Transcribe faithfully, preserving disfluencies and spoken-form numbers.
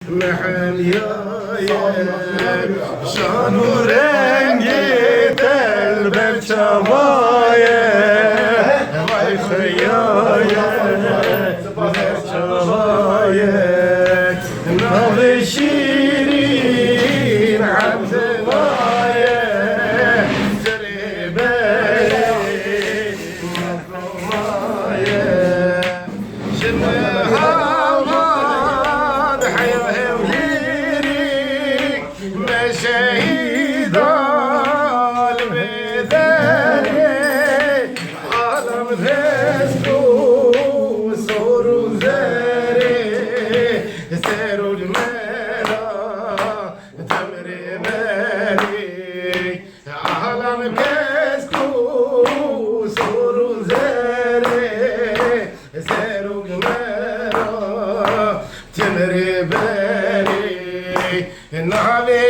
Meheliyaye, şan û rengê te li ber çava ye. Vay xuyaye, li ber çava ye. Navê şîrîn Ebdullah ye. Serê berê Ji niha van heya Hewlêrî, me şehîda li vê derê. Alam dest û sor û zerê, ser û mera, temirê berê. Alam kesk û sor û zerê, serok mera, temirê berê, navê